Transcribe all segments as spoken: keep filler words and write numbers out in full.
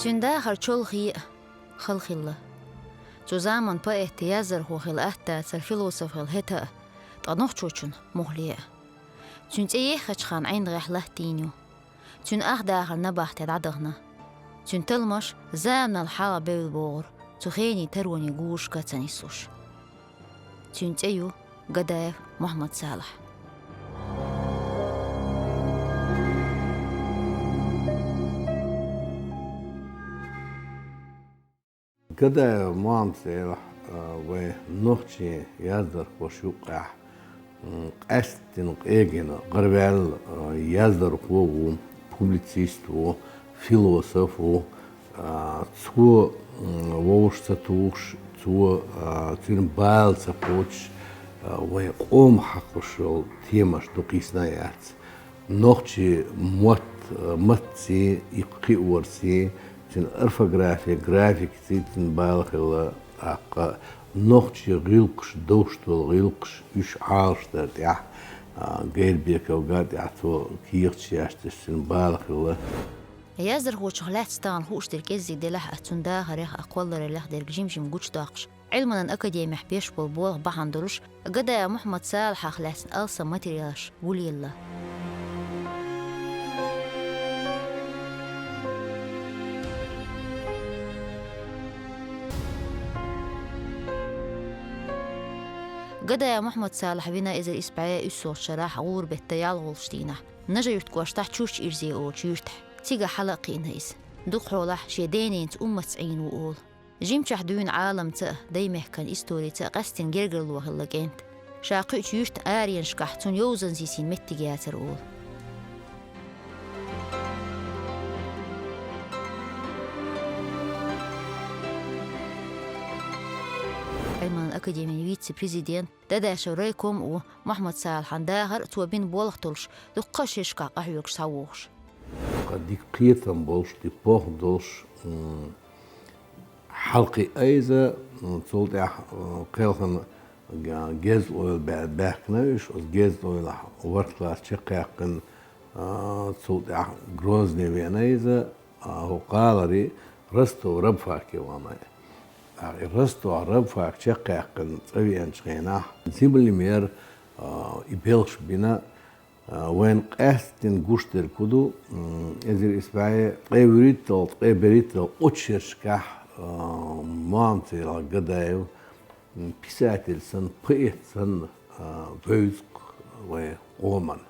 Цуьнан дахар чолхе а, хала хилла. Цу заман поэт, яздархо хила атта цара философ хила хӀета а, ткъа нохчочун мухле а. Цуьнан цӀе еххачу ханна Ӏин гӀехь латтийна ю. Цуьнан ах дахар набахте дӀадахана. Цуьнан талламаш заманал хьалха бевлла богӀура, цу хенийн таронийн гурашка ца нисуш. Цуьнан цӀе ю Гадаев Мухьаммад-Салахь. Гадаев Мухьаммад-Салахь, а, вайн нохчийн яздархоша юкъахь, м, къаьсттина къегина гӀараваьлла, а, яздархо ву, публицист ву, философ ву. А, цо, м, вовшах ца тухуш, цо, а, цуьнан бала ца кхочуш, а, вайн къоман хьакхаш йолу темаш дукха йисна а яц. Нохчийн мотт, а, маттаций, и кхиорций, цуьнан орфографи, графикаций цуьнан бала хилла, тӀаккха нохчийн гӀиллакхаш, довш долу гӀиллакхаш, уьш Ӏалашдарна тӀехь, а, Гайрбековгара тӀехь цо кехаташ яьшнарш цуьнан бала хилла. Яздархочух лаьцна тахана хууш дерг кӀеззиг делахь а, цуьнан дахарх а, кхоллараллех дерг жим-жима гучудоккхуш, Ӏилманан академехь беш болу болх бахьана долуш, Гадаев Мухьаммад-Салахьах лаьцна алсам материалаш гулъелла. Гадаев Мухьаммад-Салахь вина эзар исс бӀе уьссалгӀачу шарахь гӀуран беттан ялхолгӀачу дийнахь, Нажи-Юьртан кӀоштахь Чурча-Ирзе олучу юьртахь. Цигахь хьала а кхиъна иза. Дукхахьолахь шен дененца умматца Ӏийна ву олу. Жимчохь дуьйна Ӏаламца а, даймехкан историйца а къаьстина гергарло хилла кӀант. Ша кхуьучу юьртан аренашкахь цунна йовзанза йисина меттиг яцара олу. Ӏилманан академин вице-президент, Дадашев райком а ву, Мухьаммад-Салахьан дахар а, цо бина болх а толлуш, дуккха а шерашкахь къахьоьгуш схьавогӀуш. Ткъа дика кхетам болуш, дика болх долуш, м, хьалакхиъна иза, м, цул тӀаьхьа, м, кхелхина га-, геза ойла баь-, баьхкина уьш, оцу геза ойлахь ворхӀ класс чекхъяьккхина, а, цул тӀаьхьа Грозне веана иза, а, хӀокху гӀалара Ростов рабфаке вахана. ТӀаккха и Ростов рабфак чекхъяьккхина цӀа веанчу хенахь, землемер, а, и белхаш бина, А, вайна къаьсттина гуш дерг хӀун ду, м, эзар исс бӀе ткъе вуьрхӀитталгӀа, ткъе берхӀитталгӀа оцу шерашкахь, а, Мухьаммад-Салахь Гадаев, м, писатель санна, поэт санна, а, вевза-кх вайн къоман.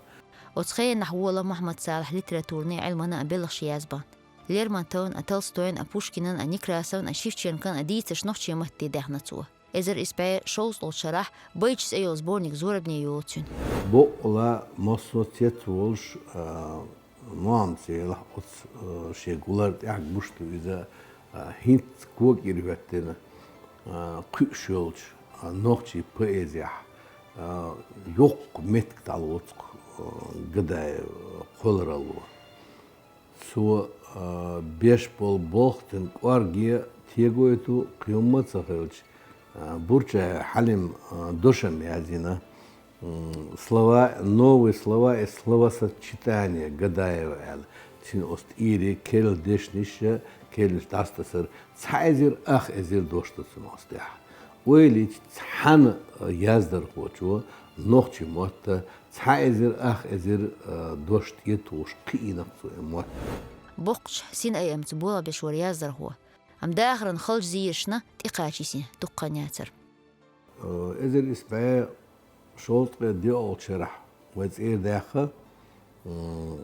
Оцу хенахь вола Мухьаммад-Салахь литературни, Ӏилманан а белхаш язбан. Лермонтовн а, Толстойн а, Пушкинан а, Некрасовн а, Шевченкон а дийцарш нохчийн матте даьхна цо. Эзар исс бӀе шовзткъалгӀачу шарахь «Байташ» цӀе йолу сборник зорбане йолу цуьнан. Бакъала массо а цец волуш, а, Мухьаммад-Салахь оцу, а, шен гулар тӀехь гуш ду иза, а, хӀинца кога кӀира хӀоьттина, а, кхуьуш йолчу, а, нохчийн поэзехь, а, йоккха меттиг дӀалоцу-кх, а, Гадаев кхолларалло. Цо, а, беш болу болх цуьнан кӀорге тегойту, кхин хӀумма а ца хилча, а, Бурчаев Хьалим, а, дошам яздина, м, слова, новые слова и словосочетания Гадаева аьлла. Цуьнан оцу тӀера керла дешнаш а, керланаш дӀасатасар, цхьа эзар ах эзар дош ду цуьнан оцу тӀехь. Ойла йича, цхьана яздархочо нохчийн мотта цхьа эзар ах эзар, а, дош тӀе тухуш кхиийна-кх цо и мотт. Боккхачу синайамца болх беш вара яздархо, амма дахаран халчу зерашна тӀекхача йисина дуккха хан яцара. Э, эзар исс бӀе шовзткъе диъалгӀачу шарахь вай цӀера даьхна, м,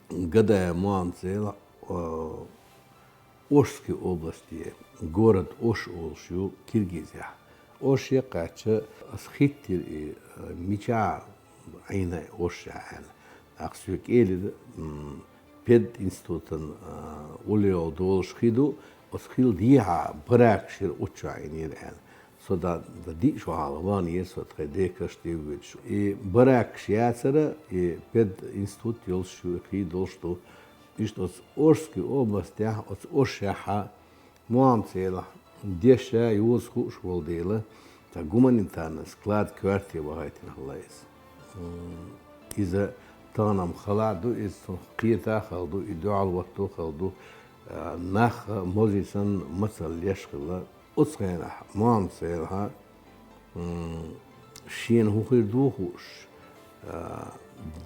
Гадаев Мухьаммад-Салахь, э, Ошский областе, город Ош олуш ю Киргизехь. Оше кхаьчча, ас хиттира и, э, мичахь Ӏийна Ошехь аьлла. ТӀаккха соьга элира, м, пединститутан, э, уллехула долуш хи ду, оцу хила дехьа баракаш яра, оцу чохь Ӏийнера аьлла. Со дан, дан диъ шо хьалха ваханера со тхайн декаршна тӀе а воьдуш. И баракаш яцара, и пединститут йолуш ю, и хи долуш ду. Иштта оцу Ошский областехь, оцу Ошехьа Мухьаммад-Салахьан дешан йоза хууш волу дела, цхьа гуманитарный склад коьрте вахийтина хилла иза. М, иза тахана-м хала а ду, иза цунах кхета а хала ду, и дуьхьал хӀотто а хала ду. А, нах мозий санна мацалла леш хилла. Оцу хенахь Мохьмад-Салахьа, м, шена хӀун хир ду хууш, а,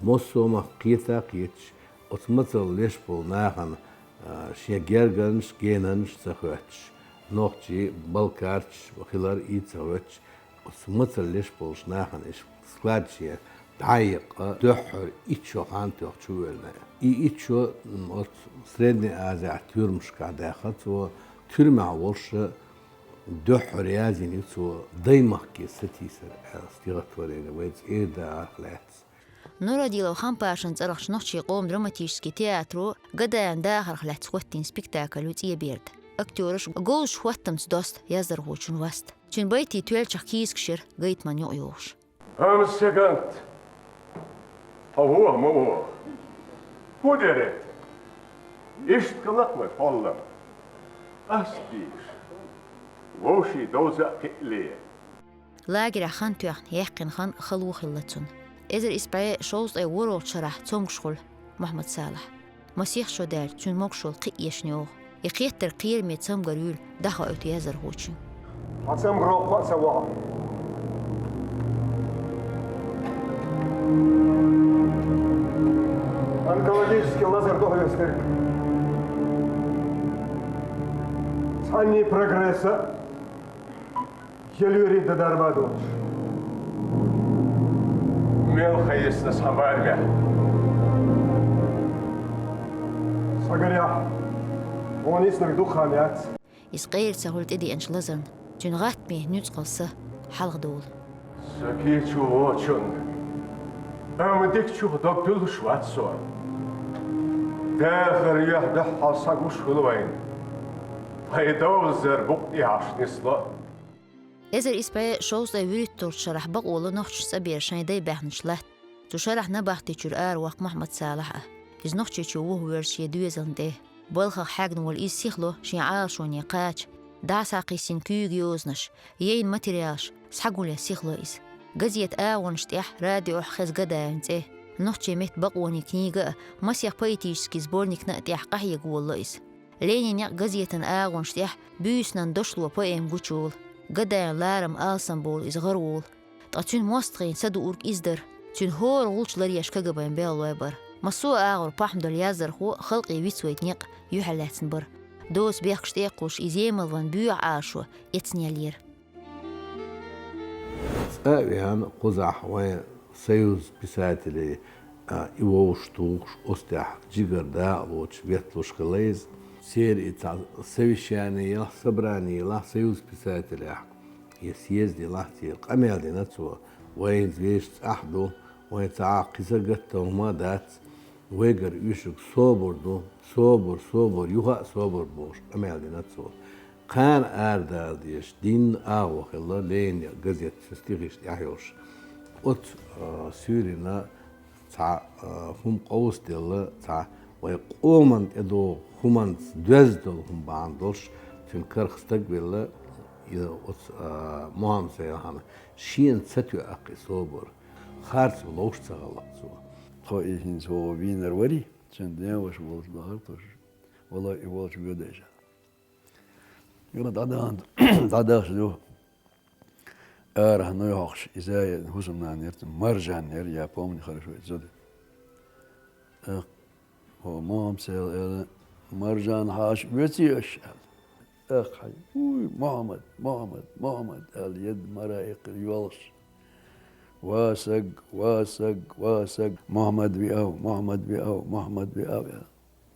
массо а мах кхета а кхеташ, оцу мацалла леш болу нахана, а, шен гергарнаш, генарнаш ца хоьттуш, нохчий, балкарчаш хилар и ца хоьттуш, оцу мацалла леш болчу нахана иштта склад шен дӀа а еккъа, дуьххьара итт шо хан тоьхна чу воьллина. И итт шо, м, оцу Средней Азехь туьрмашкахь даьхна цо, туьрмехь волуш дуьххьара яздина ю цо, Даймахке сатийсар аьлла стихотворение, вай цӀера дахарх лаьцна. Нурадилов Хампашин цӀарахчу нохчийн къоман драматически театро Гадаевн дахарх лаьцна хӀоттийна спектакль ю «ЦӀе берда». Актёраша говзачу хӀоттамца досту яздархочун васт. Цуьнан байтийн тоьллачех кийсакаш яра гайтамна юкъайогӀуш. Амма, Сагант, хьо вогӀу ма вогӀу. ХӀун дерг? Иштта хилла-кх вай хьолам. Ас дийша. Вовшийн довза а кхиале. Лагерехь хан тоьхна яьккхина хан хала хилла цунна. Эзар исс бӀе шовзткъе ворхӀалгӀачу шарахь цомгуш хуьлу Мохьмад-Салахь. Масех шо даьлча, цуьнан могушалла кхин а эшна йогӀу. И кхеттар кхераме цамгар юьйлу дӀахоуьйту яздархочуьнга. Хьан цамгар воккха а ца вогӀу. Онкологический лазар духьа вестирг. Цхьанний прогресса, елвери дан дарба а доцуш. Мел хан йисна цхьа барамехь. Сан гарехь, хьуна йиснарг дукха хан яц. Иза къера ца хуьлу тӀедеанчу лазарна, цуьнан гӀаттаме нуьцкъала са хьалхадолу. Со кийча ву вочунна, амма дикачух дог дуьллуш вац со. Дахар юьхь дуьххьал схьагуш хуьлу вайна. Вай довзар букъ тӀехьашха нисло. Эзар исс бӀе шовзткъе вуьрхӀитталгӀачу шарахь бакъо ло нохчаша цӀа бер шайн дай баьхначу латта. Цу шарахь набахтечуьра аравоккху Мохьмад-Салахь а. Иза Нохчийчу вухавоьрзу шен доьзална тӀе. Балхах хьаьгна волу иза сихало шен Ӏалашоне кхача, дӀа а схьакхиссина куьйга йозанаш, яйна материалаш схьагулъян сихало иза. Газетан агӀонаш тӀехь, радиохь хеза Гадаевн цӀе. Нохчийн меттан бакъонийн книга а, масех поэтически сборникна а тӀехь къахьега волало иза. Ленин некъ газетан агӀонаш тӀехь буьйсанан дошло поэма гучуйолу. Гадаевн ларам алсамбовлу иза гӀараволу. Ткъа цуьнан мостагӀийн са дуург иза дара. Цуьнан хӀора гӀулч ларъеш КГБ-н белхалой бара. Массо а агӀор похӀма долу яздархо халкъе вицвайта некъ юьхьарлаьцна бара. Доцу бехкаш тӀе а кхуллуш, иза емалван боьха Ӏалашо эцнеллера. ЦӀа а веана, кхузахь вайн союз писателей, а, и вовшахтухуш, оцу тӀехь жигара дакъа лоцуш ветталуш хилла иза. Церан и цхьа совещание елахь, собрание елахь союз писателех, я съезд елахь, церан къамел дина цо: вайна вешан цӀахь ду, вайн цхьа а кхин са гатта хӀума а дац, вайгара оьшург собар ду, собар, собар, юха а собар, бохуш къамел дина цо. Кхана арадала дезаш дийнна агӀо хилла «Ленин» газетан стихаш тӀехь йолуш. Оцу, а, суьйранна цхьа, а, хӀума къовсаделла, цхьа вайн къоманна тӀедогӀу хӀуманца доьзна долу хӀума бахьана долуш, цуьнан карах стаг велла, иза оцу, а, Мохьмад-Салахьна шена ца тоьа-кх и собар. Харцо ловш ца гӀалла-кх цо. Тхо и хӀинца вогӀу вийнар вари, цуьнан ден ваша волчу дахар тхо, вала и волчу воьдайша. Юха дӀадахана, дӀадахча ду, арахь нойхьокхуш, иза а хӀусамнана яра, Маржан яра, я помню хорошо, иза зуда. ТӀаккха хӀо Мохьмад-Салахь аьлла: «Маржан-Хьаша, оьций аша?» — аьлла. ТӀаккха хьай: «Уй, Мохьмад, Мохьмад, Мохьмад», — аьлла, едда мара эккхира йоьлхуш. «Ва саг, ва саг, ва саг, Мохьмад веав, Мохьмад веав, Мохьмад веав», — аьлла.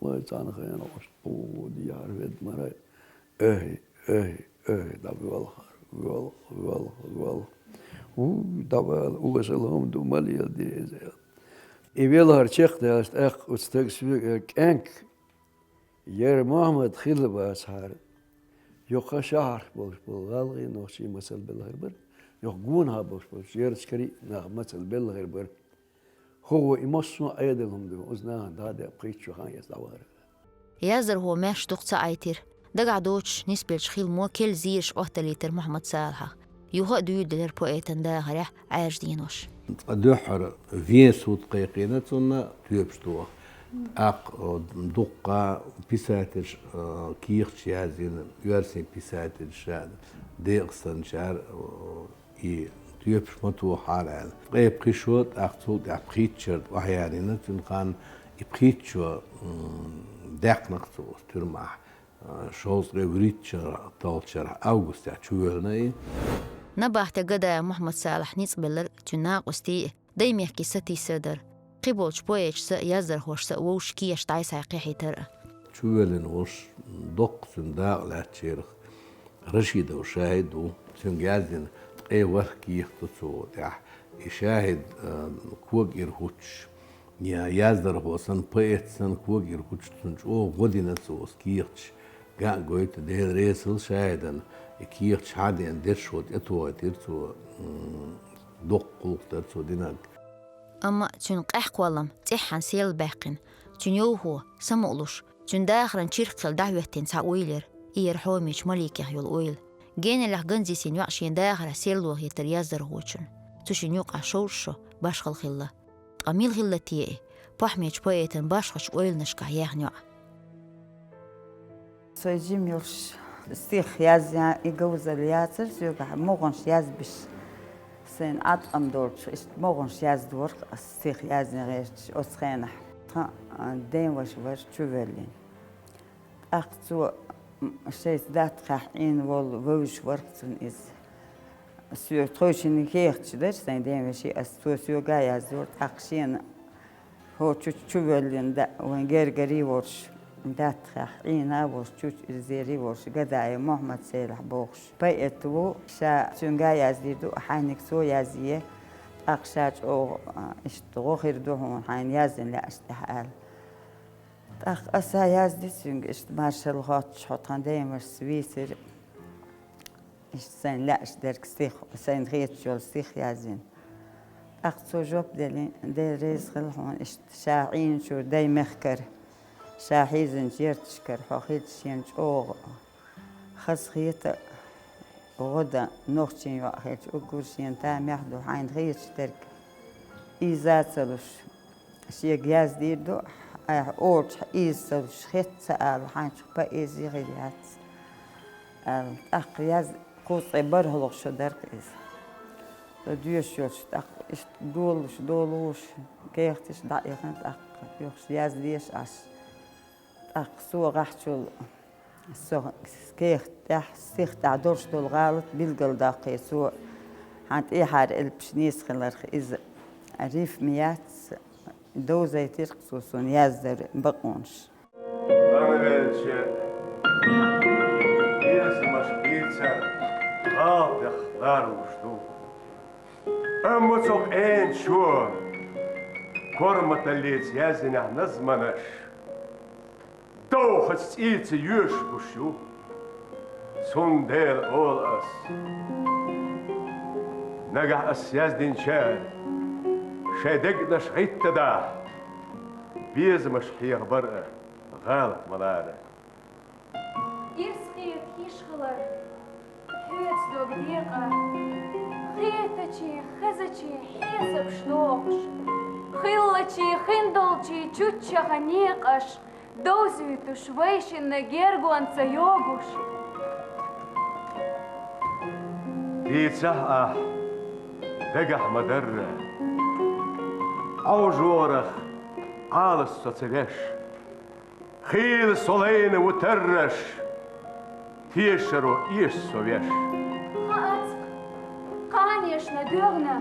Вай цхьана хенахь ош кху дехьара ведда мара. Эй, эй, эй, дӀавоьлхура, воьлху, воьлху, воьлху. Уй, дӀавала, осала хӀума ду, ма леладе иза, аьлла. И велхар чекхдаьлча, тӀаккха оцу стага соьга аьлла: «КӀаьнк, яра Мохьмад хилла бацахьара, юха шахьарх болуш болу гӀалгӀай нохчий мацалла белла хир бара, юха гонахьа болуш болчу ерригачу карий нах мацалла белла хир бара. ХӀугӀо и массо а Ӏедал хӀума ду, оцу нахана дӀа а даьпа, кхеччо хан эца дӀавахара». Яздархо маьрша дукха ца Ӏайтира. Дагахь доцуш нисбеллачу хиламо керла зераш Ӏотталийтира Мохьмад-Салахьах. Юха а дуьйладелира поэтан дахарехь Ӏаьржа денош. Ткъа дуьххьара вен сутка кхайкхийна цунна тоьпаш тоха. ТӀаккха, э, дуккха писательш, э, кехаташ язйина, оьрсийн писательш, декъастанчара, э, и тоьпаш ма тохахьара аьлла. Ткъе пхи шо, тӀаккха цул тӀаьхьа пхийтта шера охьаярйина, цуьнан ханна и пхийтта шо, м, даьккхина цо оцу туьрмахь, э, шовзткъе вуьрхӀитта шера, талхачу шера августехь чувоьллина и. Набахте Гадаев Мухьаммад-Салахь ницкъ белларг цуьнан накъостий, даймехкий сатийса а дара. Кхиболчу поэташца а, яздархошца а вовшашка кехаташ дӀасакхехьийтар а. Чувоьллина волуш доккха цуьнан дакъа лаьцначарах Рашидов Шахьид ву. Цуьнга язйина ткъе ворхӀ кехат ду цо тӀехь. И Шахьид, а, кога ира хӀуттуш, я яздархо санна, поэт санна кога ира хӀуттуш, цунна чӀогӀа гӀо дина цо оцу кехаташа. ГӀа а гойту, Дела реза хуьлда Шахьидана, и кехаташ хьадеана дешо тӀетохийтира цо, м, доккха гӀуллакх дара цо динарг. Амма цуьнан къаьхьа кхоллам цӀеххьана сел баьккхина, цуьнан йовхо, самукъалуш, цуьнан дахаран чиркх хилла дӀахӀоьттина цхьа ойла яра, и яра хьомечу Маликех йолу ойла. Генеллехь Ганзис йоӀ шен дахарехь сел лохийтира яздархочунна. Цу шинна юкъахь шовзткъа шо башхалла хилла. Ткъа мила хилла те и, похьмечу поэтан башхачу ойланашкахь яьхна йоӀ? Со жима йолуш стих язъян и говзалла яцара соьгахь, могӀанаш язбеш. Сайна Ӏаткъам долчу иштта могӀанаш яздора ас стих язъян гӀерташ оцу хенахь. Тхан, а, ден ваша вара чувоьллина. ТӀаккха цо, м, шайца даттахехь Ӏийна волу вевзаш вара цунна иза. Соьга тхойшинна кехаташ дара сайн ден вешин, ас цо соьга а яздора, тӀаккха шена хӀокху чу чувоьллина да-, вайн гергарий волуш, даттахехь Ӏийна а волуш, чучу иззерий волуш, Гадаев Мухьаммад-Селахь бохуш. Поэт ву, ша цуьнга а яздийр ду, хьайниг цо язъе, тӀаккха ша чӀогӀа, а, иштта гӀо хир ду хьуна, хьайна яздина лаьаш тӀехь аьлла. ТӀаккха аса язди цуьнга, иштта маршалла хоттуш, хьо тхан даймашца вийцира. Иштта сайна лаьаш дерг стих, сайна хеташ йолу стих язйина. ТӀаккха цо жоп делира: «Дела реза хила хьуна, иштта ша Ӏийначу даймехкара, ша хьийзинчу ярташкара хьо хилча шена чӀогӀа хазахета а, гӀо дан, нохчийн йоӀ хилча уггар шена тамехь а ду, хьайна хеташ дерг ийза а ца луш». Шега яздийр ду, айхьа олучохь ийза ца луш, хетта ца ала, хьайна чу поэзи хир яц аьлла. ТӀаккха яз-, кхузткъе бархӀалгӀа шо дара иза. Со доьшуш йолуш, тӀаккха иштта долуш, долуш, кехаташ дӀаихна, тӀаккха юхаш яздеш Ӏаш. ТӀаккха со гӀахьчул Со кехат тӀехь, стих тӀехь долуш долу гӀалат билгалдоккхий цо, хьан тӀехьара элпаш нийса хиларх, иза рифма яц, довзайтира цо суна яздар бакъонаш. Амма велча, безамаш бийцар гӀалатех ларалуш ду. Амма цо къена шо корматаллица яздинехь назманаш, довхаца цӀийца йоьшуш гуш ю. Цундела олу ас: нагахь ас яздинчара шайн дегнаш гӀиттадахь, безамаш хьехабар а гӀалат ма лара. Ирс хета йиш хилар, хьоьца дог декъа, хетачийн, хезачийн хьесапаш дохуш, хиллачийн, хиндолчийн чуччаха некъаш довзуьйтуш, вайшинна гергонца йогуш. Дийцахь ахь, дагахь ма-дарра, Ӏовжорах Ӏалас со ца веш. Хийла со лайна ву тарраш, тешаро эша со веш. Хаьа-кх, кханешна доьгӀна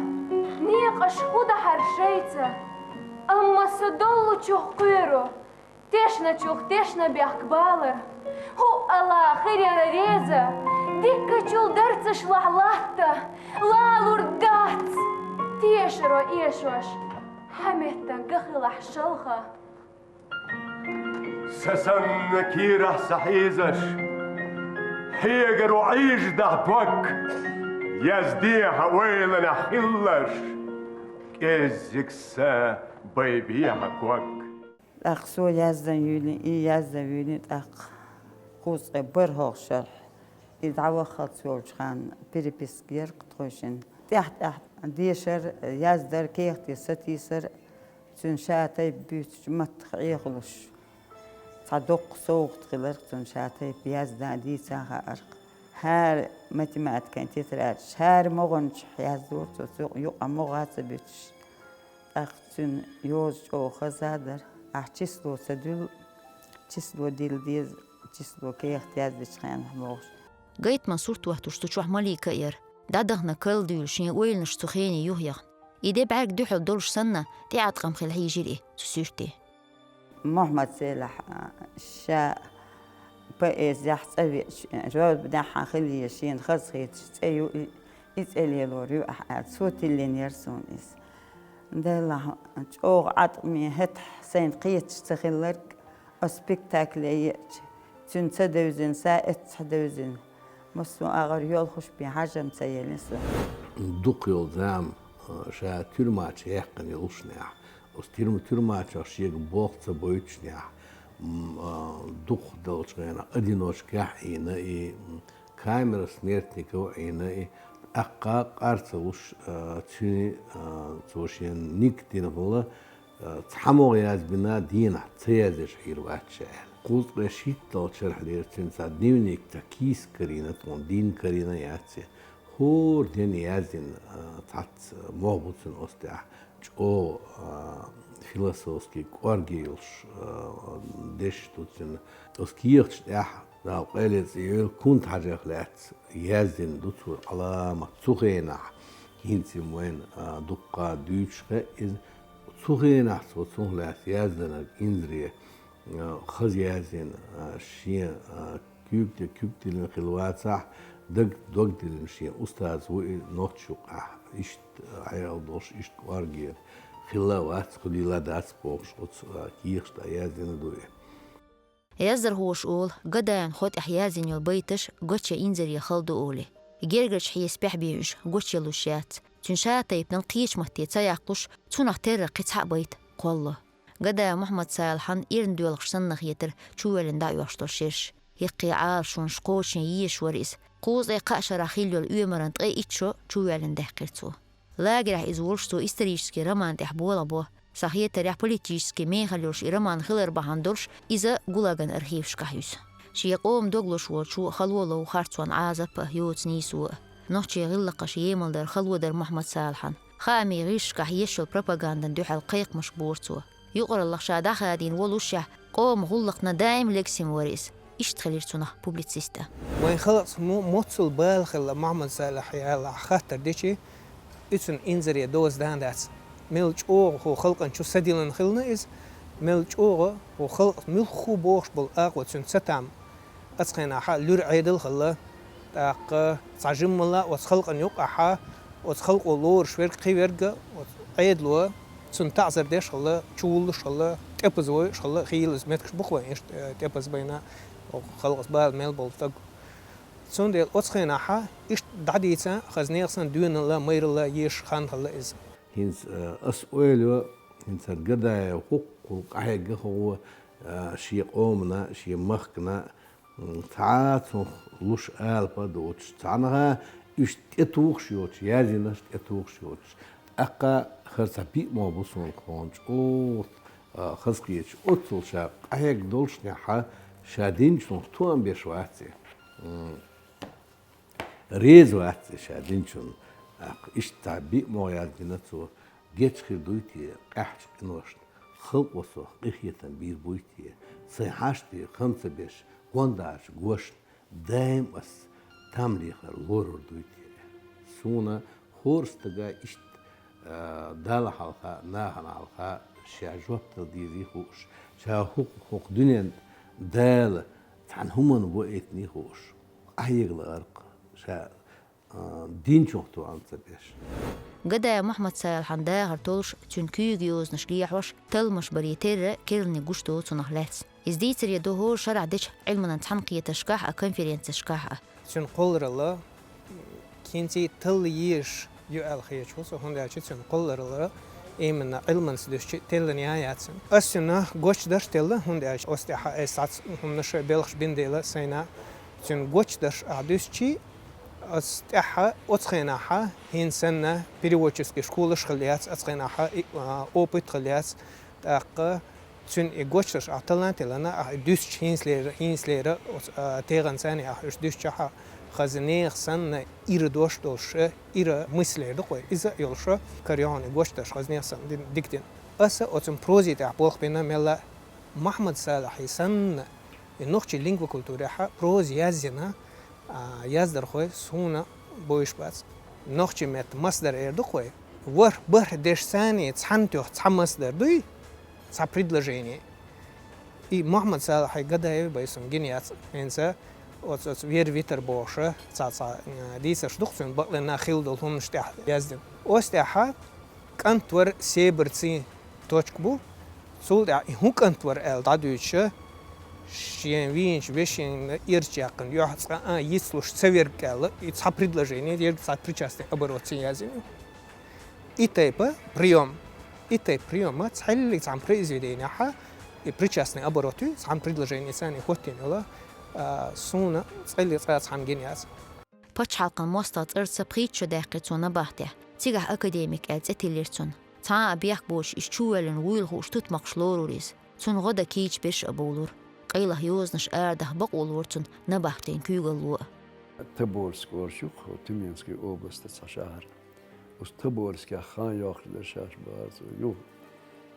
некъаш хӀун дахьара шайца, амма со доллучух кхоьру, тешначух тешнабехк балар. ХӀуъа ала хир яра реза, диккачул дарцашлахь латта лалур дац, тешаро эшош, хьан меттан ган хилахь шалха. Са санна кийрахь са хьийзаш, хьегаро Ӏийжадахь дог, яздехьа ойланехь хилларш, кӀеззиг са байбехьа ког. ТӀаккха со яздан юьйлий, и яздан юьйлий, тӀаккха кхузткъе бархӀалгӀа шарахь, и дӀаваххалц йолчу ханна переписка яра-кх тхойшинна. ТӀаьхь-тӀаьхьа дешар, яздар, кехате сатийсар, Цуьнан ша тайпа буьйцучу маттах Ӏехалуш, цхьа доккха совгӀат хиларх цуьнан ша тайпа яздан дийца хаарх. ХӀара математикан тетрадаш, хӀара могӀанчохь яздора цо, цу юкъа могӀа ца буьтуш. ТӀаккха цуьнан йоза чӀогӀа хаза дара. Ахь число ца дуьллу, число дилла деза, число кехат яздечу хенахь бохуш. Гайтаман сурт оттуш цу чохь Малика а яра. ДӀадахана карладуьйлу шен ойланаш цу хене юхаяхна. И де бӀаьрг дуьхьал долуш санна, тӀеӀаткъам хила хьийжира и цу суьрте. Мухьаммад Селахь, а, ша поэзиехь цӀа веача, жодбанехь хила еза шена хазахеташ цӀе ю, и, и цӀе лелор ю ахь аьлла, цо тиллина яра суна иза. Делахь, чӀогӀа Ӏаткъаме хӀетахь сайна кхеташ ца хилларг, ас спектакле еача, цуьнан ца девзина, са эццахь девзина. Массо а агӀор йолхуш бен хьажам ца елира со. Дукха йолу зама, а, ша тюрьма чу яьккхина йолушнехь, оцу тюрьма-, тюрьма чохь шега болх ца бойтушнехь, м, а, дукхахдолчу хенахь одиночкехь а Ӏийна и, м, камера смертников а Ӏийна и, тӀаккха къар ца луш, а, цуьнан, а, цо шен ниг дина хилла, а, цхьа могӀа язбина дийнахь ца яздеш хьийр вац ша аьлла. Кхузткъе шийтталгӀачу шарахь дера цуьнан цхьа дневник, цхьа кийса карийна тхуна, дийнна карийна яц и. ХӀора ден яздина, а, цхьацца могӀа бу цуьнан оцу тӀехь, чӀогӀа, а, философский кӀорге йолуш, а, дешаш ду цуьнан. Оцу кехаташ тӀехь, Дала къайле цӀе йойла, кунта хьажарх лаьцна яздина ду цо Ӏаламат цу хенахь, хӀинца-м вайна, а, дуккха дуьйцуш хаьа иза. Цу хенахь цо цунах лаьцна яздинарг инзаре, а, хаза яздина, а, шен, а, куьйга тӀе куьг диллина хилла вацахь, даг, дог диллина шен устаз ву и нохчийн юкъахь. Иштта, а, хьекъал долуш, иштта кӀорге хилла а вац, кху дийла дац бохуш, оцу, а, кехаташ тӀехь яздина ду и. Яздархоша олу, Гадаевн хьо тӀехь яздина йолу байташ гоча инзаре хала ду олий. Гергарчу хьесапехь бен уьш гочъялуш яц. Цуьнан ша тайпанал кхечу матте ца яккхалуш, цунах терра кхин цхьа а байта кхоллало. Гадаев Мухьаммад-Салахьан эрна доьлхуш санна хетара чувоьллина дӀа а оьхуш долу шераш. ХӀокху Ӏалашонаш кхочушъян езаш вара иза. Кхузткъе кхаа шарахь хилла йолу оьмаран ткъе итт шо чувоьллина даьккхира цо. Лагерехь иза волуш цо исторически роман тӀехь болх бо. Сан хетарехь политически мехала йолуш и роман хилар бахьана долуш, иза ГУЛАГан архивашкахь юьсу. Шен къоман дог луш волчо хало лов харцонан Ӏазап а, йоцу нийсо а. Нохчийн гӀиллакхаш емалдар, хало дар Мухьаммад-Салахьан. Хаамийн гӀирсашкахь еш йолу пропагандан дуьхьал кхайкхамаш бора цо. Юкъараллах ша дӀахадийна волушшехь, къоман гӀуллакхна даим легсина вара иза. Иштта хилира цунах публициста. Вайн халкъаца мо-, моццул бала хилла Мухьаммад-Салахь яьлла хаттар дичи, и цуьнан инзаре доза дан дац. Мел чӀогӀа хӀу халкъан чу садиллина хилла иза, мел чӀогӀа хӀу халкъаца муьлхха бохуш болу акъо цуьнан ца там. Оцу хенахь луьра Ӏедал хилла, тӀаккха цхьа жиммалла оцу халкъана юкъахьа, оцу халкъо лоруш верг кхин верг а, оцу Ӏедало цунна таӀзар деш хилла, чувуллуш хилла, тӀепаза войуш хилла, хийла иза меттигаш бу-кх вайн иштта, э, тӀепаза байна, оцу халкъаца бала мел болу стаг. Цундела оцу хенахьа иштта дӀадийца, хаза нехан санна доьналла, майралла езаш хан хилла иза. ХӀинца, э, ас ойла йо, хӀинца Гадаев хӀокхул къахьегга хӀокхо, э, шен къомана, шен махкана, М, цхьа а цунах луш алапа а доцуш, цхьанхьа уьш тӀетухуш йоцуш, яздинарш тӀетухуш йоцуш. ТӀаккха хӀара цхьа биъ мо бу суна хьуна чӀогӀа, а, хазахеташ. Оццул ша къахьегна доллушехьа, ша динчунах тоам беш вац и. М, реза вац и ша динчунна. ТӀаккха иштта цхьа биъ мо яздина цо. Гечхир дуй те къаьхьачу къиношна, халкъо сох къинхетам бийр буй те, сайн хьашт дийр хан ца беш, гондачу гошна, даим ас там лехар лорур дуй те. Суна хӀора стага иштта, а, Далла хьалха, нахана хьалха ша жоп дала дезий хууш, ша хӀокху, хӀокху дуьнен Дала цхьана хӀуманна ваийтиний хууш, къахьега лаарх ша а, динчух тоам ца беш. Гадаев Мухьаммад-Салахьан дахар толуш, цуьнан куьйга йозанаш лехьош, талламаш баре терра керланиг гуш доцу цунах лаьцна. Иза дийцаре до хӀора шарахь дечу Ӏилманан цхьаьнакхетаршкахь а, конференцешкахь а. Цуьнан кхолларалла, кхинций талла езаш ю аьлла хеташ ву со, хӀунда аьлча цуьнан кхолларалла именно Ӏилманца дуьстича теллина яц. Ас цуьнан гочдарш телла, хӀунда аьлча оцу тӀехь айса цхьацца хӀуманаш а белхаш бина дела сайна. Цуьнан гочдарш ахь дуьстичи, Ас тӀехьа оцу хенахьа хӀинца санна переводческий школаш хилла яц, оцу хенахьа и, а, опыт хилла яц, тӀаккха цуьнан и гочдаш ахь талант ялана, ахь и дуьстича хӀинцалера, хӀинцалера оцу, а, тегӀанца царна ахь уьш дуьстича хьа хаза нехан санна ира дош долуш, ира мыслер ду-кх вай, иза а йолуш, кара йохьун и гочдаш хаза нехан санна дин-, дика дина. Аса оцун прозе тӀехь болх бина мелла Мухьаммад Салахьи санна, и нохчийн лингвокультурехьа проза язйина, а, яздархой суна бовзуш бац. Нохчийн меттан масдар эр ду-кх вай. ВорхӀ бархӀ дешца цхьаьна тоьхна цхьа масдар дуй, цхьа предложение. И Мухьаммад Салахьи Гадаеви бай суна гина яц. ХӀинца оцу, оцу вер витар бохуша, цхьа, цхьа, а, дийцарш ду-кх цуьнан бакълена хилла долу хӀуманаш тӀехь яздина. Оцу тӀехьа кӀант вар себарций точка бу. Цул тӀаьхьа и хӀун кӀант вар аьлла дӀадуьйцуша, шен вийначу вешина ирча яьккхина юьхь цкъа а йицлуш ца верг аьлла, и цхьа предложение, ерг цхьа причастный оборотций язйина ю. И тайпа приём. И тайпа приёма цхьаьллиг цхьана произведенехьа, и причастный оборот ю, цхьана предложение царна и хӀоттийна йолу, а, суна цкъа а цкъа а цхьана гина яц. Пачхьалкхан мостагӀа цӀарца пхийтта шо даьккхира цо набахтехь. Цигахь академик аьлла цӀе тиллира цунна. Цхьа а бехк боцуш, иза чувоьллина вуйла хууш тутмакхаш лорура иза. Цунна гӀо дан кийча берш а бовлура. Къайлаха йозанаш арадаха бакъо лора цунна набахтийн куьйгалло а. Тобольск олуш ю-кх Тюменский областан цхьа шахьар. Оцу Тобольскехь хан йоккхуш дара шаьш бахара цо. Юха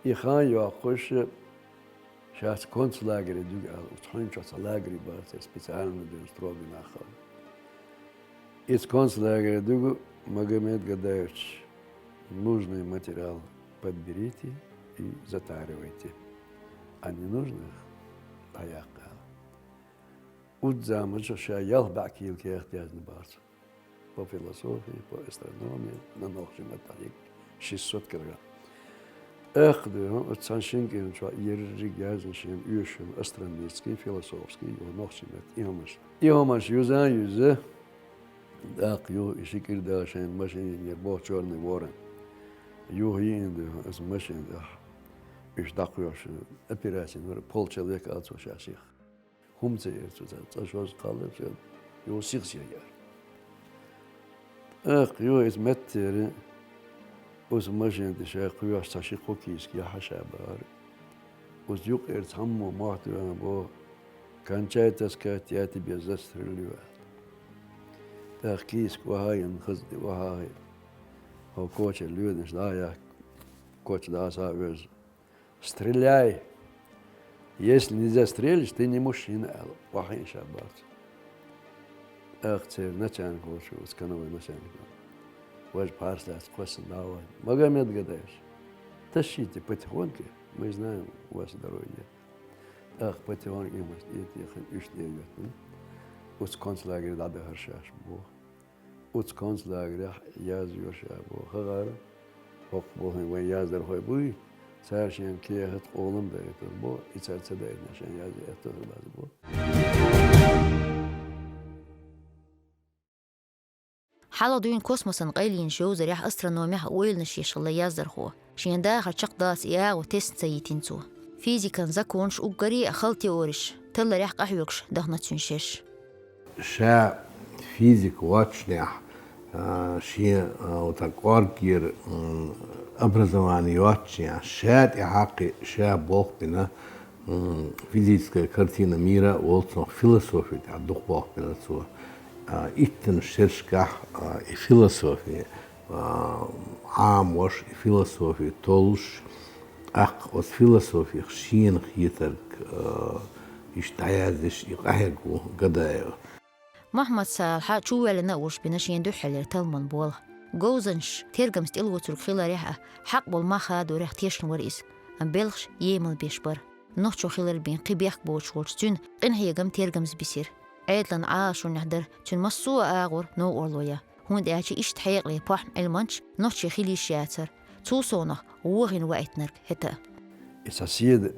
и хан йоккхуш, шаьш концлагере дуьгу аьлла, оцу хьуьнчохь цхьа лагере бахара церан специально дуьйна строгий нах хилла. Иза концлагере дуьгу Магомед Гадаевич нужный материал подберите и затаривайте, а ненужных дӀаяккха аьлла. Оцу заманчохь ша ялх бӀе кийла кехат яздина бахара цо. По философии, по астрономии, на нохчийн маттахь шестьсот килограмм. ТӀаккха дуьйна оцу цхьана шина кӀирнан чохь ерриг яздина шена оьшуш йолу астрономический, философский, юха нохчийн меттан и хӀуманаш. И хӀуманаш юза а юьзна, тӀаккха юха и ши кӀира даьлла шайна машина йиънера боху, «Чёрный ворон». Юха йиъна дуьйна оцу машина тӀехь уьш дӀакхоьхьуш, операцина вара, полчалвек аьлла цо шаьш сиха. ХӀума ца эр цо, цхьа шозза кхаллар цо, юха сиха сехьаяьлла. ТӀаккха юха иза меттера оцу машина тӀе ша кхоьхьуш цхьа ши-кхо кийсак яхьаш а бахара. Оцу юккъера цхьаммо мохь тоьхна боху: «Кончай таскать, я тебя застрелю», — аьлла. ТӀаккха кийсак охьа а йина, хаза тӀе охьа а хиъна, хьо кочара лоьдинарш дӀа а яьккха, коча дӀа а схьа а оьзна. «Стреляй! Если не застрелишь, ты не мужчина», — аьлла, охьахиъна ша бац. ТӀаккха церан начальник волчу, оцу конвойн начальник: «Важа пхьарс лаьцна кхоьссина дӀа а вахна: Магомед Гадаевич, тащите потихоньку, мы знаем, у вас здоровья нет». ТӀаккха потихоньку и хӀуманаш тӀе а техна, уьш тӀе а йоьттина, оцу концлагере дӀадахара шаьш боху. Оцу концлагерехь язйора ша боху. ХӀара хӀокху боху вайн яздархой буй, цара шена кехат, къолам даийтур бу, и цара ца даийтинехь шена язъян аьтто хир бац боху. Хьалха дуьйна космосан къайланаш йовзарехь, астрономехь а ойланаш еш хилла яздархо. Шен дахар чекхдаллалц и агӀо тесна ца йитина цо. Физикан законаш уггаре а хала теориш талларехь къахьоьгуш дахана цуьнан шераш. Ша физик воццушехь, а, шен, а, вот так кӀорггера, м, образование йоццушехь, ша тӀехьа кхин ша болх бина, м, физическая картина мира а волу цунах, философи тӀехь дукха болх бина цо. А, иттанаш шерашкахь, а, и философи, а, Ӏамош, и философи толлуш, тӀаккха оцу философих шена хетарг, а, иштта дӀаяздеш и къахьегна ву Гадаев. Мухьаммад Салахьа чувоьллина а волуш бина шена дуьххьарлера талламан болх. Говзанчаш тергамца тӀелоцург хиларехь а, хьакъ болу мах хадорехь тешна вара иза, амма белхаш емал беш бара. Нохчо хилар бен кхин бехк боцуш волчу цуьнан къинхьегам тергамза бисира. Ӏедалан Ӏалашонехь дара цуьнан массо а агӀор новкъарло ян, хӀунда аьлча иштта хьекъале похӀма Ӏилманча нохчи хила йиш яцара, цул совнах вохийна ваийтинарг хӀета а. И сан седа,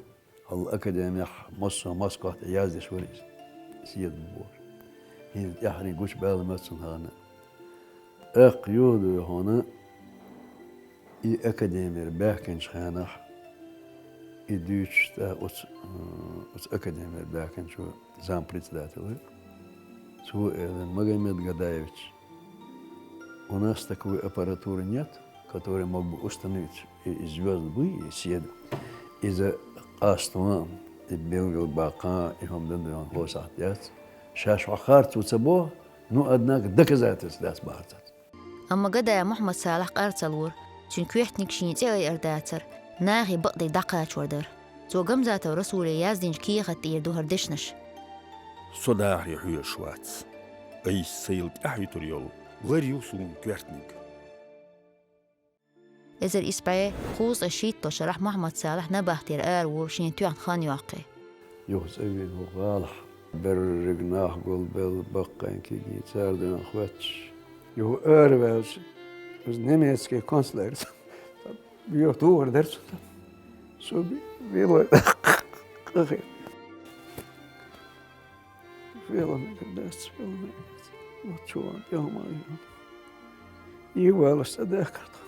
хӀалла академехь массо а Москвахь тӀе яздеш вара иза. Седа бохуш. ХӀинца тӀаьххьарий гучубаьлла моьтту цунна ханна. ТӀаккха юха дуй хьуна, и академера баьхкинчу хенахь, и дуьйцуш тӀа оцу, м, оцу академера баьхкинчо, зампредседатель вара. Цо элира: «Магомед Гадаевич, У нас такой аппаратуры нет, которая мог бы установить и, и звёзд буй, и седа. Иза къаставан, и белгалбаккхан, и хӀама дан хӀусахь яц. Шаьш хьо харц ву ца боху, ну, однако, доказательств дац бахарцац. Амма Гадаев Мухьаммад-Салахь къар ца лора. Цуьнан коьртаниг шен цӀе айар дацара, нахе бакъдерг дӀакхачор дара. Цо Гамзатов Расуле яздинчу кехат тӀера ду хӀара дешнаш. Со дахаре хьоьжуш вац. Айса ца йила тӀаьхьа юьтур йолу лар ю суна коьртаниг. Эзар исс бӀе кхузткъе шийтталгӀачу шарахь Мухьаммад-Салахь набахтера ара ву шен тоьхна хан йоккхий. Юха цӀа вийна ву гӀалахь. Берриг нах гулбелла баккхайн кегий цара ден хоьттуш. Юха араваьлча, иза немецкий концлагерца. Юха тухур дара цунна. Со велой къахе. Вело мегар дац, вело мегар дац. Вот чу ван тӀе хӀума а йо. И валаш цӀа дахкар тхо.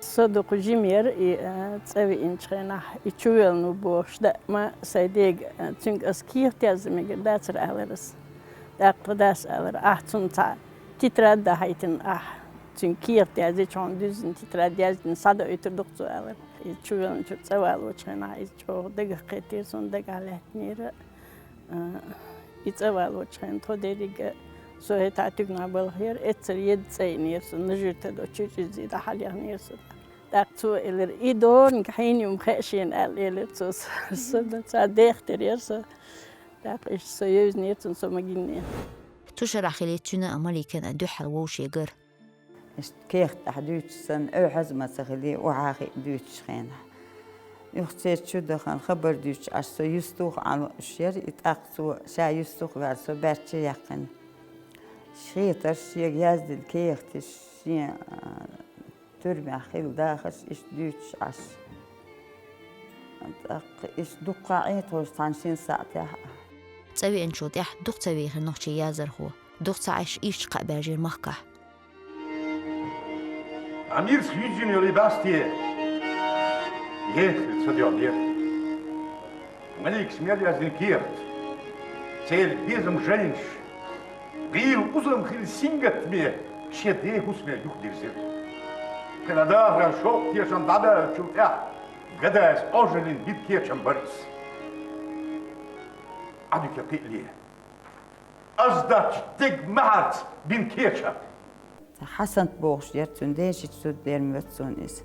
Со дукха жима яра и, а, цӀа веъначу хенахь, и чувелла ву бохуш, даа ма сайн дега, а, цуьнга ас кехат язъян мегар дацара, алара ас. ТӀаккха дас алара, ахь цунна цхьа тетрадь дахьийтина ахь. Цуьнга кехат язъян, хьуна дуьззина тетрадь яздина, схьадоуьйтур ду-кх цо, алара. И чувеллачуьра цӀа валочу хенахь иза чӀогӀа дагах кхийтира, суна дагахь лаьттинера. А, и цӀа валочу хенахь тхо дерриг а, со хӀетахь туьгнахь балхара, эццара едда цӀа йинера со, нажир тадо чуьрчӀиззий дӀахьалъяхнера со. ТӀаккха цо элира: «И дорниг хьийна ю-м хаа шена», — аьлла элира цо. Со, со дан цхьа дехтира яра со. ТӀаккха иштта со евзинера цунна, со ма гиннера. Цу шарахь хили цуьнан а, Маликан а дуьххьара вовшех гар. Иштта кехат тӀехь дуьйцуш санна, оьхьаз а ма ца хили, охьа а хиъна дуьйцучу хенахь. Юха церан чу дахана хабар дуьйцуш Ӏаш, со юьстух Ӏан лууш яра, и тӀаккха цо ша юьстух ваьлла, со баьрчча а яьккхина. Хетарш шега яздина кехаташ, шен, а, туьрмехь хилла дахарш иштта дуьйцуш Ӏаш. ТӀаккха иштта дуккха а Ӏе тхуна цхьана шина сахьтехь а. ЦӀа веъначул тӀаьхьа дукха ца вехира нохчийн яздархо. Дукха ца Ӏаш иштта кхаъ баьржира махкахь. Амирс юьззина йолу и басте ехира ца доьгӀнера. Маликас мел яздина кехат, церан безам жайнаш, гӀийла узам хилла сингаттаме шен ден хӀусаме юхадирзира. Кхин а дахаран шовкъ тешам дӀадаьллачул тӀаьхьа Гадаевс Ӏожаллин бина кечам бара иза. Ӏадика кхиале. Ас дац дег махьарца бина кечам. Цхьа Хьасант бохуш яра цуьнан ден, шийтта зуда дерг моьтту суна иза.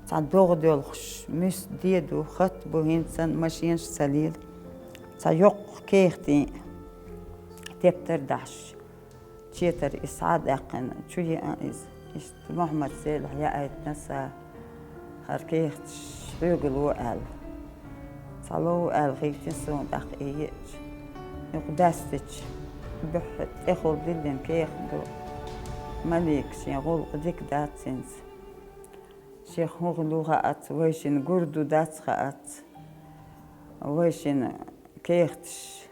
Цхьа догӀа доьлхуш, муьста де ду, хатта бу, хӀинца санна машенаш ца лела. Цхьа йоккха кехатийн тептар дахьаш, четар и схьа а даьккхина, чу еана иза. Иштта Мухьаммад-Селихь яийтина сан. ХӀара кехаташ хьоьга ло аьлла. Цхьа лов аьлла хийтина суна, тӀаккха и еача, юха даьстича, буьххьа тӀехула диллина кехат ду. Малика шен гӀуллакх дика дац хӀинца. Шех хӀун хилла хаьац, вайшинна гур ду дац хаьац. Вайшинна кехаташ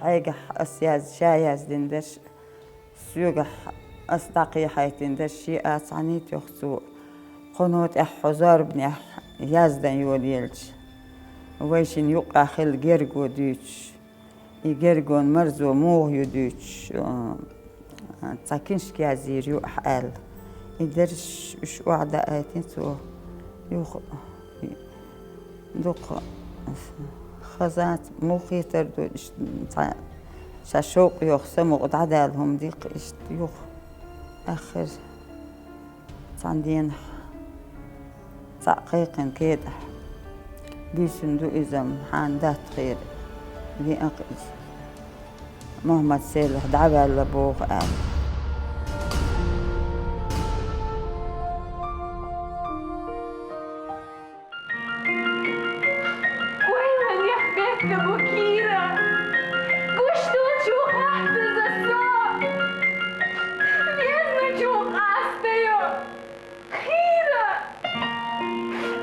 Хьайгахь ас яз-, ша яздина дерш, соьгахь ас дӀакхехьайтина дерш шен а цхьаьна йитина йоху цо, кхуьнан тӀехь хьо зорбанехь яздан йолаелча, вайшинна юккъехь хилла герго дуьйцуш, и гергон марзо муха ю дуьйцуш, а, цхьа киншка язйийр ю ахь аьлла. И дерш уьш охьадаийтина цо, юха дукха хазаца муха хетар ду, иштта цхьа ша шовкъ йоху самукъа дӀадаьлла хӀума диккха, иштта юха аьххира. Цхьана денахь цхьаъ кхайкхина кедахь, буьйсина ду иза-м, хьанна дац тхера, веана-кх иза. Мухьаммад-Селих дӀаваьлла боху аьлла. Ойла нех бехке бу, Кира! Гуш долчух хаттаза со! Безначух къастайо! Кира!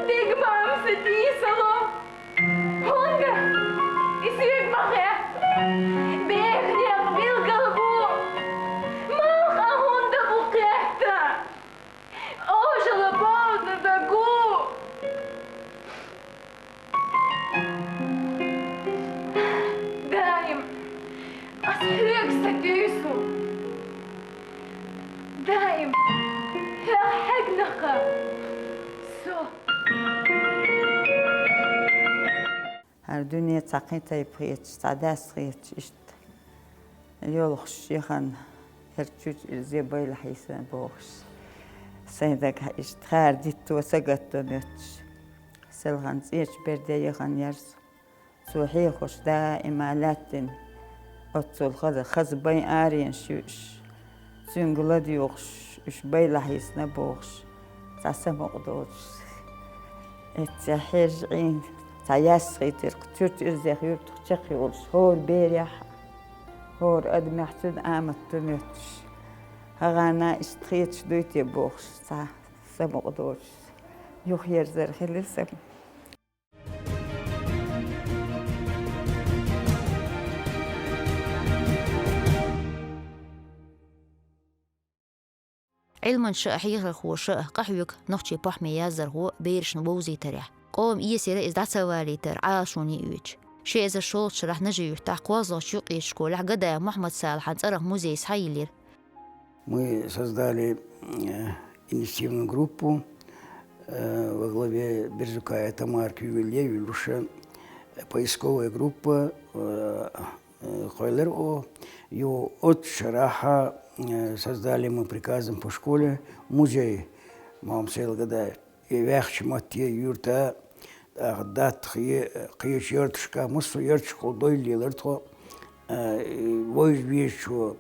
Дегмамса тийсало! ХӀунда? И соьга ма хетта! Бехнех билгал бу! Даим хьо хьегнаха со. ХӀара дуьне цхьа кхин тайпа хеташ, цхьа дас хеташ, иштта йолхуш, яхана, хӀара чуьрча ирзе байла хьийсана бохуш. Сайн дагахь иштта хара дитто, сагатто моьттуш. Селхана цӀечу берде яхана яра со. Цо хьехош даима лаьттина, оццул хаза, хаза байн аренаш ю уьш. Цуьнга ладоьгӀуш, уьш байла хьийсана бохуш, цхьа самукъа доцуш. Эццехь хьежа Ӏийна, цхьа яьсса хийтира, чуьрча ирзех юьртах чекхйолуш, хӀора берехь, хӀора адамехь цуьнан амат ду моьттуш. ХӀагӀана иштта хеташ дуй те бохуш, цхьа самукъа доцуш, юхаерзар хилира сан. Ӏилманчаша а, хьехархоша а къахьоьгу нохчийн похӀме яздархо берашна вовзийтарехь. Къоман эсар иза дӀа ца валийтар Ӏалашоне оьцу. Ши эзар шолгӀачу шарахь Нажи-Юьртахь кхозлагӀчу юккъерчу школехь Гадаев Мухьаммад-Салахьан цӀарах музей схьайиллира. Мы создали, э, инициативную группу, э, во главе Берзукаева Тамара Кювельевна, э, поисковая группа, э, э, кхоьллира оха. Ю оццу шарахь, э, создали мы приказом по школе музей Мамсел Гадаев. И ваьхча матте юьрта, тӀаккха датхе, кхечу ярташка, массо а ярташкахула дойла лелара тхо, э, вовза везачо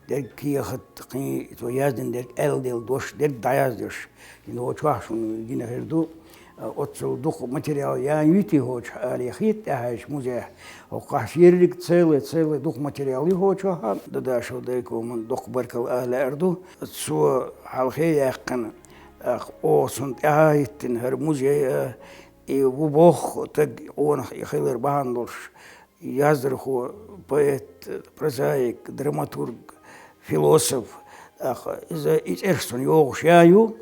дерг кехат, кхин цо яздина дерг, аьлла делла дош дерг дӀаяздеш. Хьуна чохь шуна гина хир ду, э, оццул дукха материал ян юй те хӀокху аре хета тӀаьхьа музейхь. ХӀокхахь ерриг целый, целый дукха материал ю хӀокхахь. Дадашев Дайкоман доккха баркалла ала лаьар ду. Цо хьалхе яьккхина, тӀаккха оха цунна тӀаьхьа хӀиттина хӀара музей а, и ву боху таг къонах и хилар бахьана долуш, яздархо, поэт, прозаик, драматург, философ, тӀаккха иза и цӀераш цунна йогӀуш я ю,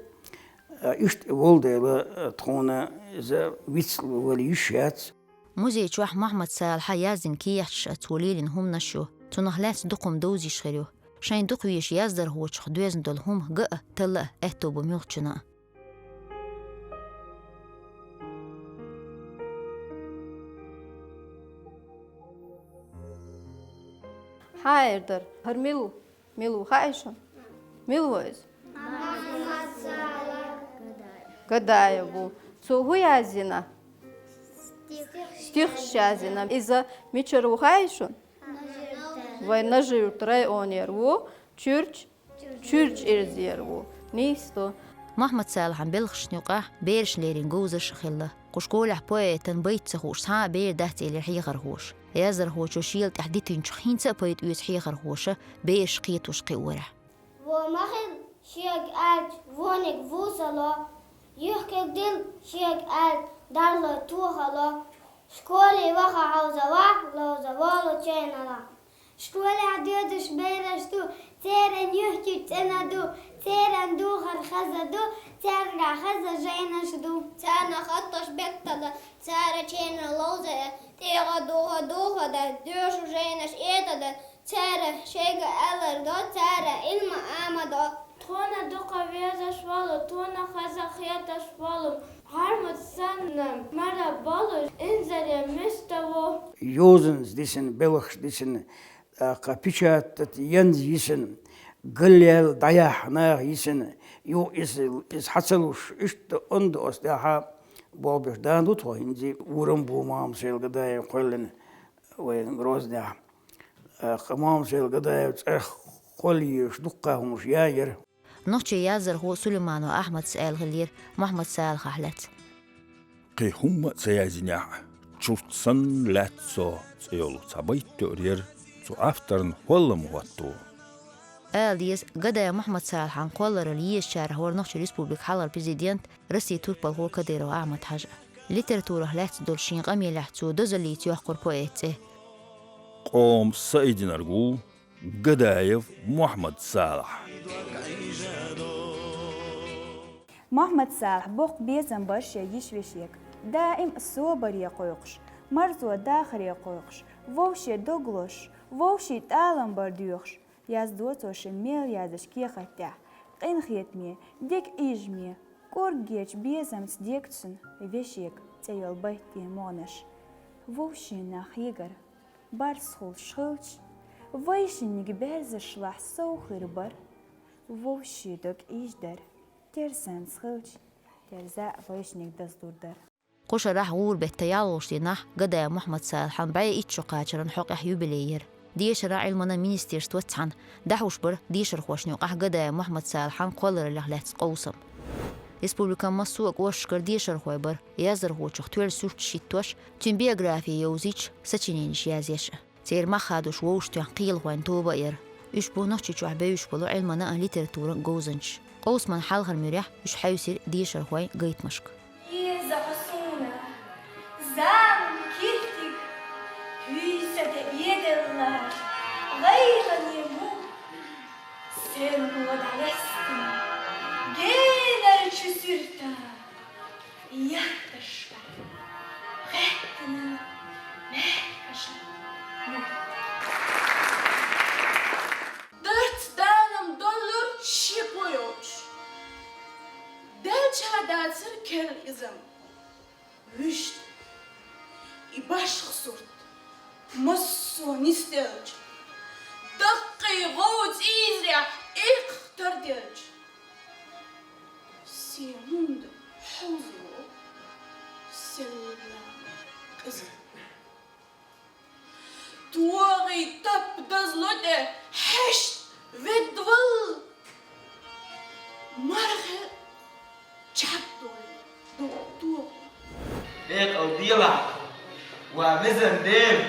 а, иштта и волу дела, тхуна иза вицлуш вала йиш яц. Музей чохь Мухьаммад-Салахьа яздина кехаташ а, цо лелийна хӀуманаш ю. Цунах лаьцна дукха хӀума довзийта хир ю. Шайн дукхавезачу яздархочух доьзна долу хӀума ган а, талла а аьтто бу муьлххачунна а. Хьан эр дара? ХӀара мила ву? Мила ву хаьий шуна? Мила ву иза? Гадаев ву. Цо хӀун яздина? Стихаш яздина. Иза мичара ву хаьий шуна? Вайн Нажи-Юрт районера ву, чуьрч, чуьрча ирзера ву. Нийса ду. Мухьаммад-Салахьан белхашна юкъахь берашна леррина говзаш а хилла. Кху школехь поэтан байт ца хууш цхьа а бер дац, элира хьехархоша. Яздархочо шел тӀехь дитинчух хӀинца а пайда оьцу хьехархоша бераш кхетош кхиорехь. Вон ма хила шега аьлча, вониг вусало, юьхкиг дила шега аьлча, дарло тохало. Школе ваха хьовзавахь, ловза волу чайналахь. Школехь доьдуш бераш ду, церан юьхкиг цӀена ду, церан духар хаза ду, цаьргахь хаза жайнаш ду. Царна хаттош беттала, цара чайна ловза, тӀегӀа духа духада, доьшу жайнаш этада, цара шайга алар до, цара Ӏилма Ӏама до. Тхуна дукха везаш волу, тхуна хаза хеташ волу, Мухьаммад санна мара болуш, инзаре муьста ву. Йозанца дисина, белхаш дисина, тӀаккха печатать янза йисина, галлел дӀаяхьа наха йисина, ю иза, иза хьан ца луш, иштта онда оцу тӀаьхьа болх беш дан ду тхо, хӀинца урам бу Мамсел Гадаев кхоьллина вайн Грознехь. ТӀаккха Мамсел Гадаев цӀарах кхолла езаш дуккха хӀумаш ян яра. Нохчийн яздархо Сулейманов Ахьмадс аьлла хиллера Мухьаммад-Салахьах лаьцна. Кхин хӀумма а ца яздинехь, чурт санна лаьцна со цӀе йолу цхьа байт тоьар яра цу авторна хӀоллам хӀотто. Ала деза, Гадаев Мухьаммад-Салахьан кхолларалла езачарах вара Нохчийн Республикан хьалхара президент, Россин турпалхо Кадыров Ахьмад-Хьаьжа. Литературах лаьцна долчу шен къамелехь цо дозаллица йоккхура поэт цӀе. Къоман са идинарг ву Гадаев Мухьаммад-Салахь. Мухьаммад-Салахь боккха безам бара шен йиш-вешега, даим собаре кхойкхуш, марзо дахаре кхойкхуш, вовшийн дог лозуш, вовшийн тӀалам бар доьхуш, яздо цо шен мел яздечу кехат тӀехь. Къинхетаме, дег Ӏийжаме, кӀорггеча безамца дег цун, вешега цӀе йола байт тӀе могӀанаш. Вовшийн нах егар, барс хулаш хилча, вайшинниг баьрзашлахь сов хир бар, вовшийн дог Ӏийждар, терзанца хилча, терза вайшинниг дазлур дар. Кху шарахь гӀуран бетта ялхолгӀачу дийнахь Гадаев Мухьаммад-Салихьан бӀе итт шо кхачаран хьокъехь юбилей яра. Дешара, Ӏилмана министерствоца цхьаьна дӀахьуш бара дешархошна юкъахь Гадаев Мухьаммад-Салихьан кхоллараллех лаьцна къовсам. Республикан массо а кӀошташкара дешархой бара, яздархочух тоьлла сурташ хӀиттош, цуьнан биографи йовзийта сочиненеш язъеш а. Церан мах хадош вовшахтоьхна кхелахойн тоба а яра. Уьш бу Нохчийчохь бевзаш болу Ӏилманан а, литературан а говзанчаш. Къовсаман хьалхарчу муьрехь уьш хьаьвсира дешархойн гайтамашка. Еза хьо суна, заман киртиг, хьуьйса де эделла, гӀайгӀане мух, сел гӀо дӀалаьцна, генарчу суьрта. Яхташ бара, гӀеттина мехкаша муьтӀа. Дарц далам доллур шеко йолуш. Делча дацар керла изам. Вуьшта и башха сурт массо нисделча, даккхий гӀовца ийзарехь эккха тарделча. Се хӀунда хьовзо селлана къиза? ТогӀий тап дазло тӀе хьешт веддавал, мархи чабдой догӀу тоху. Декъал делахь, ва везан Дела,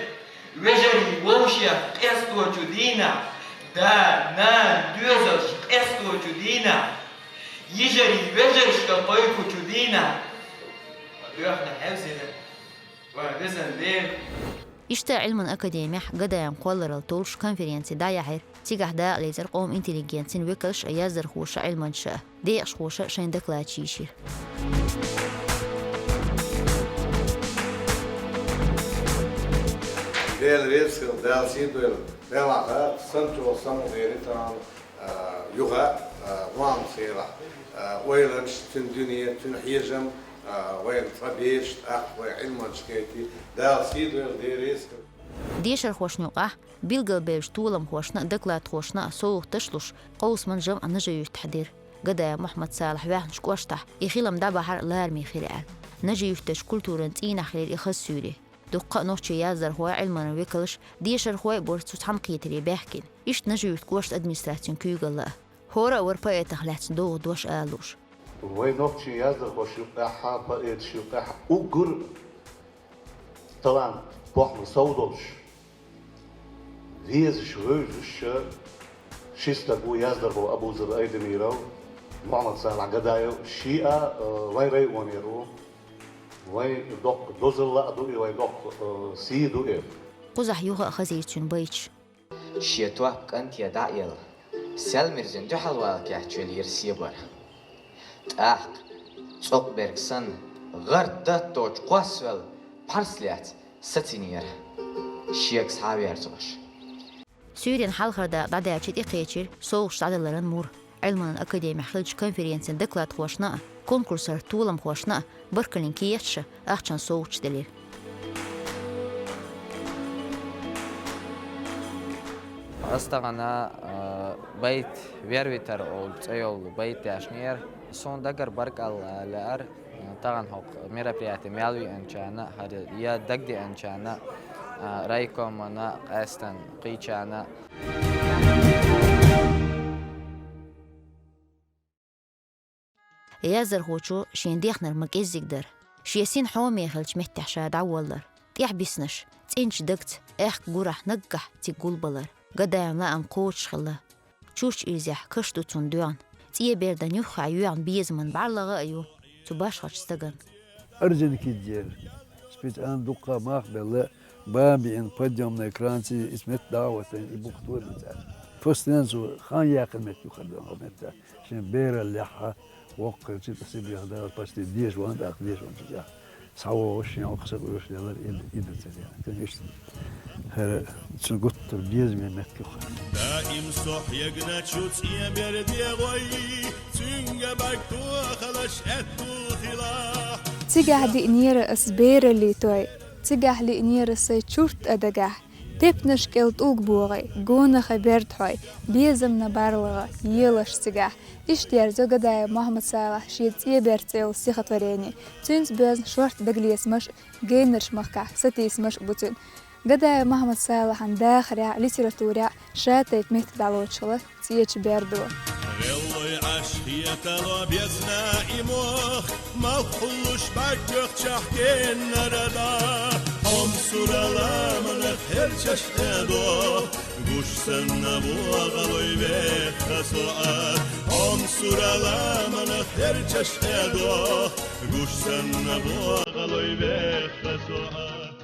вежарий вовшех къесточу дийнахь, да, нана, доьзалш къесточу дийнахь, йижарий вежаршка кхойкхучу дийнахь, ва доьхна хьевзина, ва везан Дела. Иштта Ӏилман академехь Гадаевн кхолларалла толлуш конференци дӀаяьхьира. Цигахь дакъа лецира къоман интеллигенцин векалш а, яздархоша а, Ӏилманчаша а. Декъашхоша шайн докладаш йийшира. Дела реза хила, Дала сий дойла. Делахь, санчо самукъерча тахана, а, юха, а, ван хилахь, а, ойланаш, цуьнан дуьне, цуьнан хьежам, а, вайна цкъа беш, тӀаккха вай Ӏилманчаш кхетий, Дала сий дойла, Дела реза хила. Дешархошна юкъахь билгалбевллачу толамхошна а, докладхошна а совгӀаташ а луш, къовсаман жамӀ Нажи-Юьртахь дира. Гадаев Мухьаммад-Салахь ваьхначу кӀоштахь и хилам дӀабахьар лараме хир аьлла. Нажи-Юьртарчу культуран цӀийнахь хилира и хаза суьйре. Дуккха а нохчийн яздархой а, Ӏилманан векалш а, дешархой а бара цу цхьаьнакхетаре баьхкина. Иштта Нажи-Юьртан кӀоштан администрацин куьйгалла а. ХӀора а вара поэтах лаьцна довха дош ала лууш. Вай нохчийн яздархошна юкъахь а, поэташна юкъахь а уггар талант, похӀма сов долуш, везаш, вевзаш ши стаг ву: яздархо Абузар Айдамиров, Мухьаммад-Салахь Гадаев, шиъ а, э, вайн районера ву. Вайн доккха дозалла а ду и, вайн доккха, э, сий ду и. Кхузахь юха а хазийра цуьнан байташ. Шен топ кӀанте дӀа а елла, Саьлмирзин дуьхьал вала кечвелира Себар. ТӀаккха, цӀокъ берг санна, гӀарт датточу кхоссавелла, пхьарс лаьцна сацийнера, шега схьа а верзош. Суьйренан хьалхара дакъа дӀадаьлча тӀекхечира совгӀаташ дӀадаларан мур. Ӏилманан академехь хиллачу конференцин докладхошна а, конкурсера толамхошна а баркаллин кехаташ а, ахчан совгӀаташ а делира. Ас тахана, а, байт «Вервитар» олу цӀе йолу байт дешнера. Суна дагара баркалла лаьара, а, тахана хӀокху мероприяти мел веанчарна а, хӀара я дагадеанчарна а, а, райкомана а, къаьстина кхечарна а. Яздархочо шен дехнар ма-кӀеззиг дара. Шен син хьоме хиллачу меттехь ша дӀаволлар. ТӀаьхьабиснарш, цӀеначу дагца, аьхка гурахь наггахь цига гулбалар. Гадаевн лаам кхочуш хилла. Чурчу ирзехь каш ду цунна доьгӀна. ЦӀе бердан юххехь йоьгӀна безаман бӀарлагӀа а ю цу башхачу стаган. Орджоникидзе, специально дуккха мах а белла, бан биъна подъёмный кранца, иза метта дӀа а ватийна, и бух тоьлла цара. Постоянно цо хан яьккхина метта ю хӀара метта. Шен бераллехь а, воккхачу тӀе Сибрех Дала почти деша ван, тӀаккха деша ван цу тӀехь. СхьавогӀуш шен окху сакъоьруш делар и, и ду ца дена. Конечно, хӀара цу гуттар безаме меттиг ю хӀара. Даим со хьегначу цӀе берде гӀой, Цигахь диънера ас бераллий той, цигахь лиънера сай чурт а дагахь. Тепнаш кӀел тӀулг богӀий, гонахий берд хьой, безамна барлагӀа елаш цигахь. Иштта ерзо Гадаев Мохьмад-Салахь шен «ЦӀе берд» цӀе йолу стихотворени. Цуьнца боьзна шортта дагалецамаш а, генарчу махкахь сатийсамаш а бу цуьнан. Гадаев Мохьмад-Салахьан дахарехь а, литературехь а ша тайпа меттиг дӀалоцуш хилла «ЦӀечу бердо». Веллой Ӏаш хетало безна и мох, малх кхуллуш бӀаьргех чахь геннара дӀа. Хьо-м сура ламанах херчаш а до, гуш санна вогӀалой вехха со Ӏа. Хьо-м сура ламанах херчаш а до, гуш санна вогӀалой вехха со Ӏа.